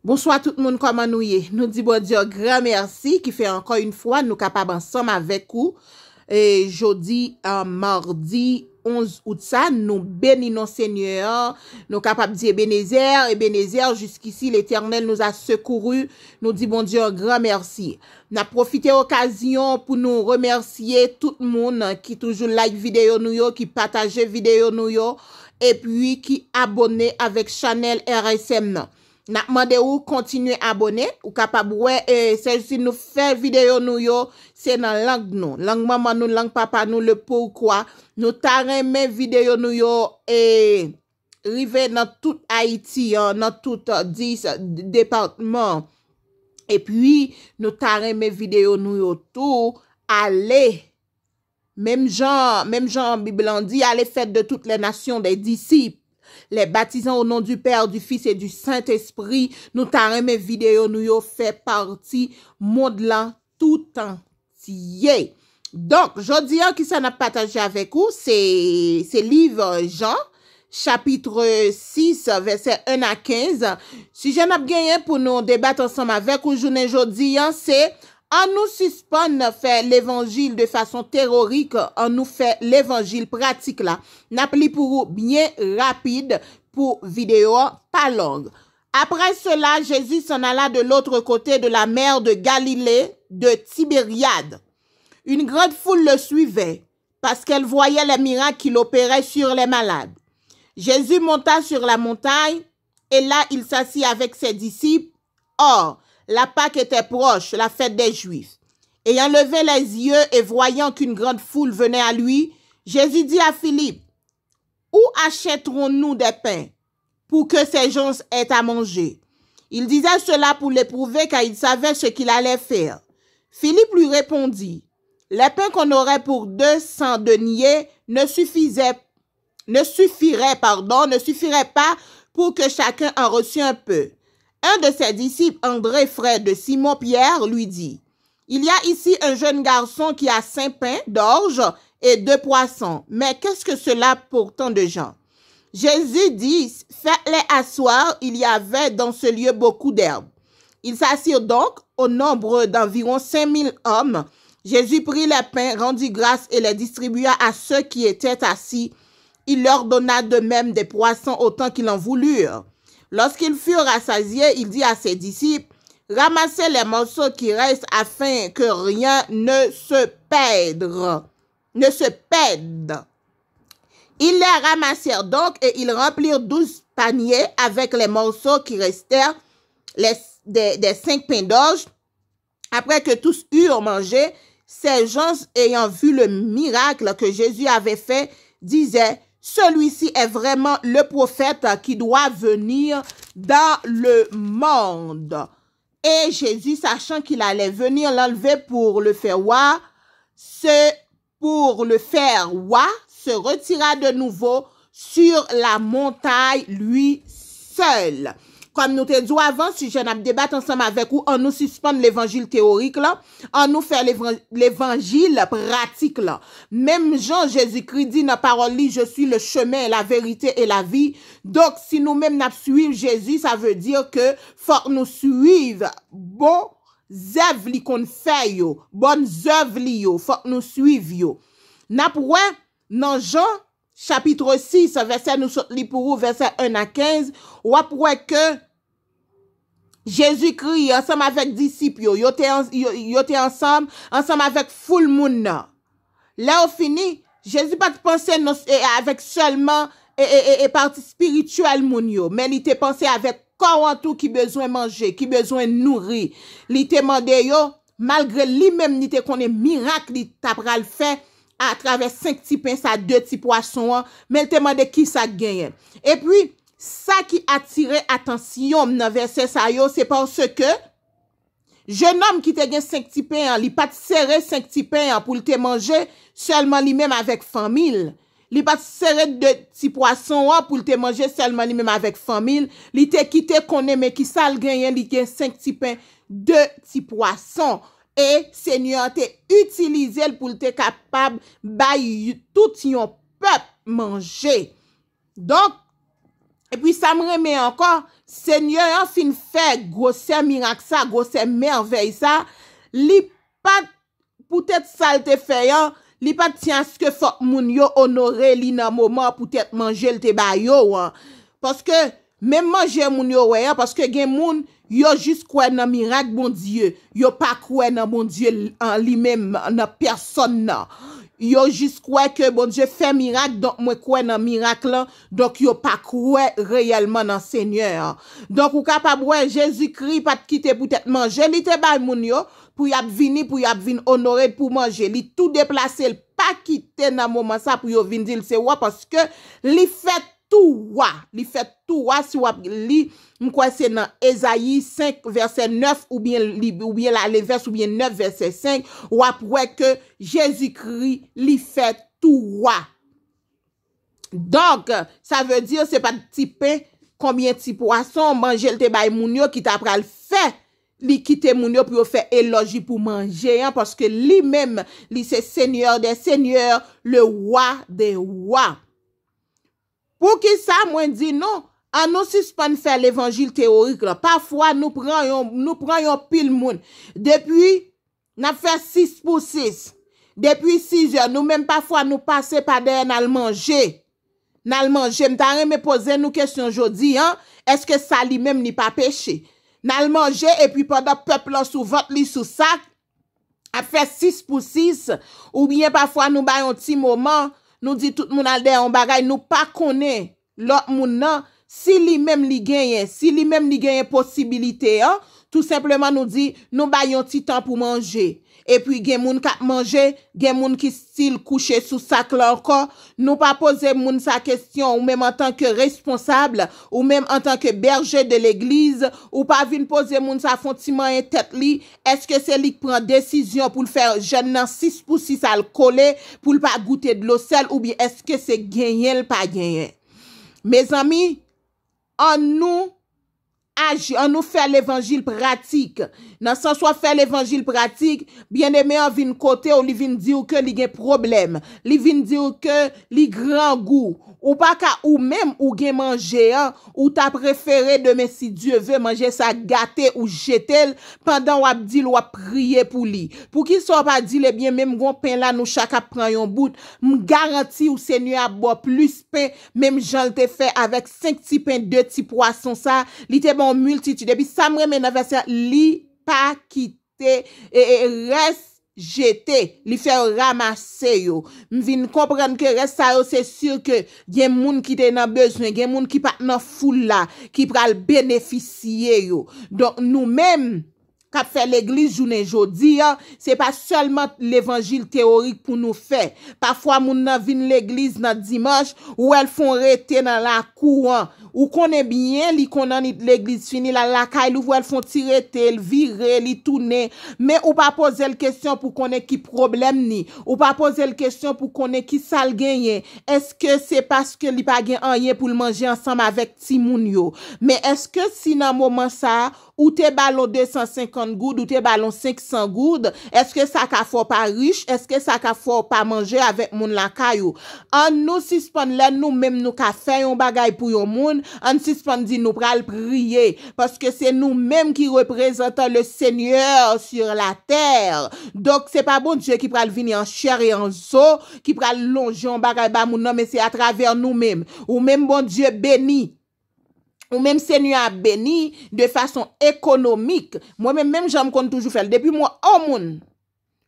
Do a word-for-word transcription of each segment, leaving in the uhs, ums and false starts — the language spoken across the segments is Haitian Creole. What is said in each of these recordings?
Bonswa tout moun, kòman nou ye? Nou di Bondye yon gran mèsi ki fè ankò yon fwa nou kapab ansanm avèk ou. E jodi, a, madi onz out sa, nou beni non Senyè an. Nou kapab di Ebenezè, Ebenezè, jusqu'ici l'Éternel nous a secourus. Nou di Bondye yon gran mèsi. N ap pwofite okazyon pou nou remèsye tout moun ki toujou like videyo nou yo, ki pataje videyo nou yo, epi ki abone avèk chanèl R S M nan. N ap mande ou kontinye abone. Ou kapab wè, e, sèl si nou fè videyo nou yo, se nan lang nou. Lang manman nou, lang papa nou, le poukwa. Nou ta renmen videyo nou yo, e, rive nan tout Ayiti an, nan tout, e, dis depatman. Epi, nou ta renmen videyo nou yo tou ale. Menm jan, menm jan Bib lan di, allez faire de toutes les nations des disciples, les baptisant au nom du Père, du Fils et du Saint-Esprit. Nou ta renmen videyo nou yo fè pati mond lan tout antye. Donk, jodi an, kisa n ap pataje avèk ou? Se, se liv Jan, chapit sis, vèsè en a kenz. Sijè n ap genyen pou nou debat ansanm avèk ou jounen jodi an, se ann nou sispann fè levanjil de fason teyorik, ann nou fè levanjil pratik la. N ap li pou ou byen rapid pou videyo a pa long. Après cela, Jésus s'en alla de l'autre côté de la mer de Galilée, de Tibériade. Une grande foule le suivait, parce qu'elle voyait les miracles qu'il opérait sur les malades. Jésus monta sur la montagne, et là il s'assit avec ses disciples. Or, la Pâque était proche, la fête des Juifs. Ayant levé les yeux et voyant qu'une grande foule venait à lui, Jésus dit à Philippe, où achèterons-nous des pains pour que ces gens aient à manger? Il disait cela pour l'éprouver, car il savait ce qu'il allait faire. Philippe lui répondit, les pains qu'on aurait pour deux cents deniers ne suffisaient, ne suffiraient, pardon, ne suffiraient pas pour que chacun en reçût un peu. Un de ses disciples, André, frère de Simon Pierre, lui dit, il y a ici un jeune garçon qui a cinq pains d'orge et deux poissons. Mais qu'est-ce que cela pour tant de gens? Jésus dit, faites-les asseoir, il y avait dans ce lieu beaucoup d'herbe. Ils s'assirent donc, au nombre d'environ cinq mille hommes. Jésus prit les pains, rendit grâce et les distribua à ceux qui étaient assis. Il leur donna de même des poissons autant qu'ils en voulurent. Lorsqu'ils furent rassasiés, il dit à ses disciples, ramassez les morceaux qui restent afin que rien ne se perde, ne se perde. Ils les ramassèrent donc et ils remplirent douze paniers avec les morceaux qui restèrent, les, des, des cinq pains d'orge. Après que tous eurent mangé, ces gens, ayant vu le miracle que Jésus avait fait, disaient, celui-ci est vraiment le prophète qui doit venir dans le monde. Et Jésus, sachant qu'il allait venir l'enlever pour le faire roi, se pour le faire roi, se retira de nouveau sur la montagne lui seul. Kòm nou te di w avan, sijè n ap debat ansanm avèk ou, ann nou sispann levanjil teyorik la, ann nou fè levan-, levanjil pratik la. Menm jan Jezikri di nan pawòl li, je suis le chemin, la vérité et la vie. Donk, si nou menm n ap swiv Jezi, sa vle di ke fòk nou swiv bon zèv li konn fè yo, bòn zèv li yo, fòk nou swiv yo. N ap wè nan Jan, chapit sis, vèsè nou sot li pou ou, vèsè en a kenz, w ap wè ke Jezikri, ansanm avèk disip yo, yo te an-, yo, yo te ansanm, ansanm avèk foul moun nan. Lè yo fini, Jezi pa t panse non, e, avèk sèlman, e, e, e, e pati espirityèl moun yo, men li te panse avèk kò an tou ki bezwen manje, ki bezwen nouri. Li te mande yo, malgre li menm li te konnen mirak li t apral fè atravè senk ti pen sa, de ti pwason an, men l te mande kisa k genyen. Epi, sa ki atire atansyon m nan vèsè sa yo, se paske jennonm ki te gen senk ti pen an, li pa t sere senk ti pen an pou l te manje sèlman li menm avèk fanmi l. Li pa t sere de ti pwason an pou l te manje sèlman li menm avèk fanmi l. Li te kite konnen, men ki sa l genyen, li gen senk ti pen, de ti pwason. E Senyè an te itilize l pou l te kapab bay tout yon pèp manje. Donk, Epi sa m renmen ankò, Senyè an fin fè gwosè mirak sa, gwosè mèvèy sa, li pa t, poutèt sa l te fè an, li pa t tyen aske fòk moun yo onore li nan moman poutèt manje l te ba yo an. Paske menm manje moun yo wè an, paske gen moun, yo jis kwè nan mirak Bondye, yo pa kwè nan Bondye l-, an li menm, nan pèsòn nan. Yo jis kwè ke Bondye fè mirak, donk mwen kwè nan mirak lan, donk yo pa kwè reyèlman nan Senyè an. Donk ou kapab wè Jezikri pa t kite poutèt manje li te bay moun yo, pou y ap vini, pou y ap vin onore l pou manje. Li tou deplase l, pa kite nan moman sa pou yo vin di l se wa, paske li fè tou wa. Li fè tou wa, si w ap li, m kwè se nan Ezayi senk vèsè nèf oubyen li, oubyen l ale vès oubyen nèf vèsè senk, w ap wè ke Jezikri li fè tou wa. Donk, sa vle di se pa t ti pen, konbyen ti pwason, manje l te bay moun yo ki ta pral fè li kite moun yo pou yo fè elòj li pou manje an, paske li menm, li se Senyè dè senyè, le wa dè wa. Poukisa mwen di nou, an nou sispann fè levanjil teyorik lan? Pafwa nou pran yon, nou pran yon pil moun. Depi n ap fè sis pou sis. Depi sizè, nou menm pafwa nou pase pa dèyè n al manje. N al manje. M ta renmen poze nou kesyon jodi an, èske sa li menm li pa peche? N al manje epi pandan pèp lan sou vant li sou sak, ap fè sis pou sis, oubyen pafwa nou bay yon ti moman, nou di tout moun al dèyè yon bagay, nou pa konnen lòt moun nan, si li menm li genyen, si li menm li genyen posibilite an, tou senpleman nou di, nou bay yon ti tan pou manje. Epi gen moun k ap manje, gen moun ki still kouche sou sak la ankò. Nou pa poze moun sa kesyon, ou menm antanke responsab, ou menm antanke bèje de legliz, ou pa vin poze moun sa fè yon ti manyen tèt li, èske se li k pran desizyon pou l fè jèn nan sis pou sis al kole, pou l pa goute dlo sèl, oubyen èske se genyen l pa genyen? Mezanmi, an nou aji, an nou fè levanjil pratik. Nan sans w ap fè levanjil pratik, byeneme an vin kote w, li vin di w ke li gen pwoblèm. Li vin di w ke li grangou. Ou pa ka, ou menm, ou gen manje an, ou ta prefere demen, si Dye ve, manje sa gate ou jete l, pandan w ap di l w ap priye pou li. Poukisa w pa di l, ebyen, menm gon pen la, nou chak ap pran yon bout. M garanti w, Senyè ap ba w plis pen, menm jan l te fè avèk senk ti pen, de ti pwason sa, li te ba w miltitid. Epi sa m renmen nan vèsè a, li pa kite, e, e, rès jete, li fè yo ramase yo. M vin konprann ke rès sa yo, se si ke gen moun ki te nan bezwen, gen moun ki pa t nan foul la, ki pral benefisye yo. Donk, nou menm, k ap fè legliz jounen jodi a, se pa sèlman levanjil teyorik pou nou fè. Pafwa, moun nan vin legliz nan dimanch, ou wè l fè yon rete nan lakou an. Ou konnen byen, li konn annit legliz fini, l al lakay li, ou wè l fè yon ti rete, l vire, li tounen. Men ou pa poze l kesyon pou konnen ki pwoblèm ni. Ou pa poze l kesyon pou konnen ki sa l genyen. Èske se paske li pa gen anyen pou l manje ansanm avèk timoun yo? Men èske si nan moman sa a, ou te ba l yon de san senkant goud, ou te ba l yon senk san goud, èske sa ka fè w pa rich? Èske sa ka fè w pa manje avèk moun lakay ou? Ann nou sispann, lè nou menm nou ka fè yon bagay pou yon moun, ann sispann di nou pral priye, paske se nou menm ki reprezantan le Seigneur sur la terre. Donk, se pa Bondye ki pral vini an chè e an zo, ki pral lonje yon bagay ba moun nan, men se atravè nou menm. Ou menm, Bondye beni. Ou menm Senyè a beni de fason ekonomik. Mwen menm, menm jan m konn toujou fè l. Depi m wè yon moun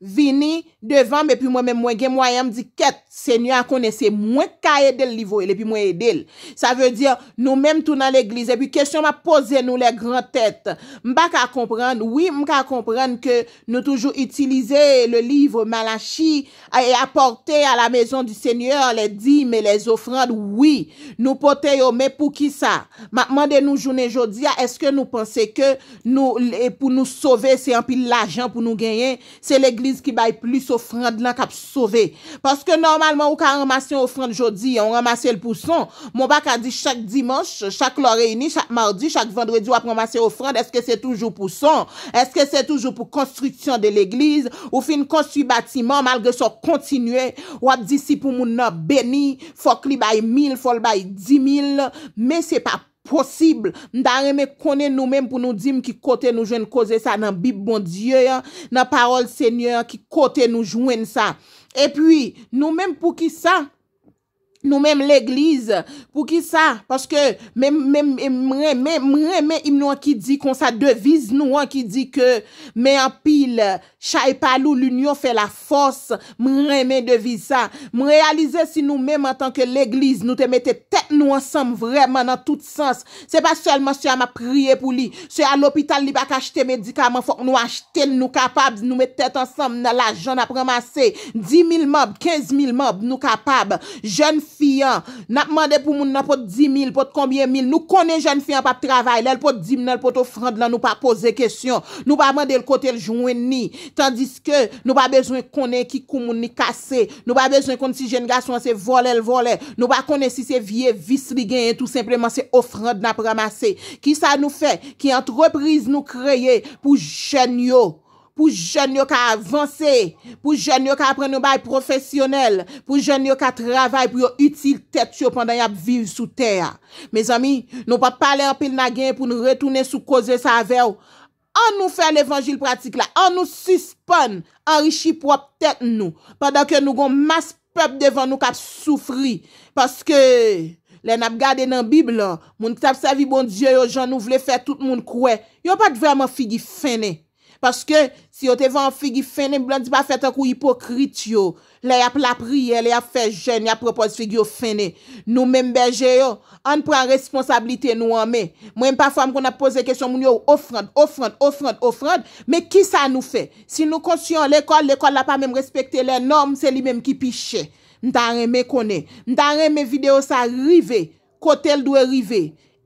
vini devan m, epi mwen menm mwen gen mwayen, m di, kèt, Senyè a konnen se mwen k ka ede l, li voye l, epi mwen ede l. Sa vle di, nou menm tou nan legliz, epi kesyon m ap poze nou, les grands têtes, m pa ka konprann, wi, m ka konprann ke nou toujou itilize le livre Malachie, et apporter à la maison du Seigneur les dîmes et les offrandes, wi, nou pote yo, men poukisa? M ap mande nou jounen jodi a, èske nou panse ke nou, e pou nou sove, se anpil lajan pou nou genyen, se legliz ki bay plis ofrann lan k ap sove. Paske nòmalman ou ka ranmase yon ofrann jodi a, ou ranmase l pou son, men w pa ka di chak dimanch, chak lè w reyini, chak madi, chak vandredi w ap ranmase ofrann. Èske se toujou pou son? Èske se toujou pou konstriksyon de legliz? Ou fin konstwi batiman, malgre sa w kontinye, w ap di si pou moun nan beni, fòk li bay mil, fò l bay di mil, men se pa posib. M ta renmen konnen nou menm pou nou di m ki kote nou jwenn koze sa nan Bib Bondye an, nan pawòl Senyè an, ki kote nou jwenn sa. Epi, nou menm poukisa, nou menm legliz, poukisa? Paske menm, menm, m renmen, m renmen im nou an ki di konsa, deviz nou an ki di ke men anpil, chay pa lou, l'union fait la force. M renmen deviz sa. M reyalize si nou menm antanke legliz, nou te mete tèt nou ansanm vrèman nan tout sans. Se pa sèlman sè a m ap priye pou li. Sè a lopital, li pa ka achte medikaman, fòk nou achte l, nou kapab, nou met tèt ansanm nan lajan n ap ranmase. Di mil manm, kenz mil manm, nou kapab. Jèn fi an, n ap mande pou moun nan pot di mil, pot konbyen mil. Nou konnen jèn fi an p ap travay. Lè l pot di mil nan, l pot ofrann lan, nou pa poze kesyon. Nou pa mande l kote l jwenn li. Tandiske nou pa bezwen konnen ki kou moun li kase. Nou pa bezwen konn si jèn gason an se vòlè l vòlè. Nou pa konnen si se vye vis li genyen, tou senpleman se ofrann n ap ranmase. Kisa nou fè? Ki antrepriz nou kreye pou jèn yo? Pou jèn yo ka avanse, pou jèn yo ka aprann yon bagay pwofesyonèl, pou jèn yo ka travay pou yo itil tèt yo pandan y ap viv sou tè a. Mezanmi, nou p ap pale anpil, n a genyen pou n retounen sou koze sa avè w. An nou fè levanjil pratik la. An nou sispann anrichi pwòp tèt nou, pandan ke nou gon mas pèp devan nou k ap soufri. Paske, lè n ap gade nan Bib lan, moun ki t ap sèvi Bondye yo, jan nou vle fè tout moun kwè, yo pa t vrèman figi fennen. Paske, si yo te vin an figi fennen, Bib lan di pa fè tankou ipokrit yo. Lè y ap lapriyè, lè y ap fè jèn, y ap pran pòz figi yo fennen. Nou menm bèje yo, ann pran responsablite nou an men. Mwen menm pafwa m konn ap poze kesyon moun yo, ofrann, ofrann, ofrann, ofrann, men kisa nou fè? Si nou konstwi yon lekòl, lekòl la pa menm respekte lè nòm, se li menm ki pi chè. M ta renmen konnen. M ta renmen videyo sa rive kote l dwe rive.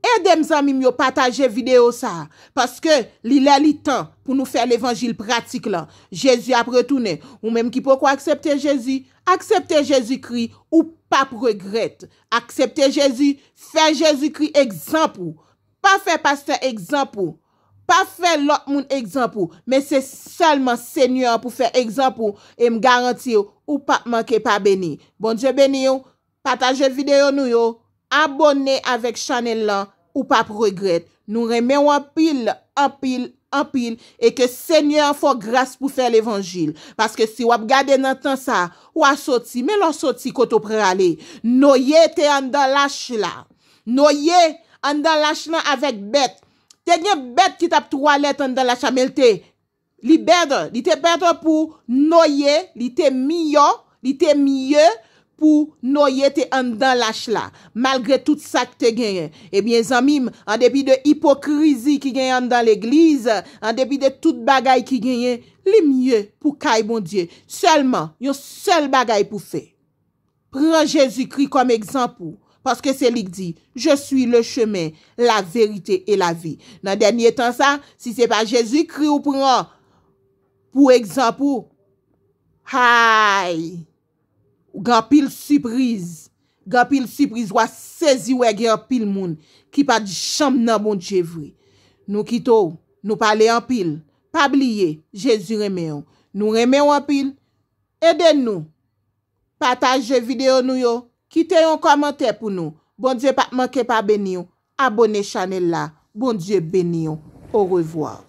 Ede m zanmi m yo pataje videyo sa, paske li lè li tan pou nou fè levanjil pratik lan. Jezi ap retounen. Ou menm ki poko aksepte Jezi, aksepte Jezikri, ou p ap regrèt. Aksepte Jezi, fè Jezikri egzanp ou. Pa fè pastè egzanp ou. Pa fè lòt moun egzanp ou. Men se sèlman Senyè an pou fè egzanp ou, e m garanti w, ou p ap manke pa beni. Bondye beni w. Pataje videyo nou yo, abòne avèk chanèl lan, ou p ap regrèt. Nou renmen w anpil, anpil, anpil, e ke Senyè an fè w gras pou fè levanjil. Paske si w ap gade nan tan sa, w a soti, men lè w soti kote w prale. Noye te anndan lach la. Noye anndan lach lan avèk bèt. Te gen bèt ki t ap twalèt anndan lach la, men l te li better, li te better pou Noye, li te miyò, li te mye pou Noye te anndan lach la, malgre tout sa k te genyen. Ebyen, zanmi m, an depi de ipokrizi ki genyen anndan legliz, an depi de tout bagay ki genyen, li mye pou kay Bondye. Sèlman, yon sèl bagay pou fè. Pran Jezikri kòm egzanp ou, paske se li k di, Je suis le chemin, la vérité et la vie. Nan dènye tan sa, si se pa Jezikri ou pran pou egzanp ou, hay! Ou gen anpil sipriz. Gen anpil sipriz, w a sezi wè gen anpil moun ki pa t janm nan Bondye vre. Nou kite w, nou pale anpil. Pa bliye, Jezi renmen w. Nou renmen w anpil. Ede nou. Pataje videyo nou yo, kite yon kòmantè pou nou. Bondye p ap manke pa beni w. Abòne chanèl la. Bondye beni w. Orevwa.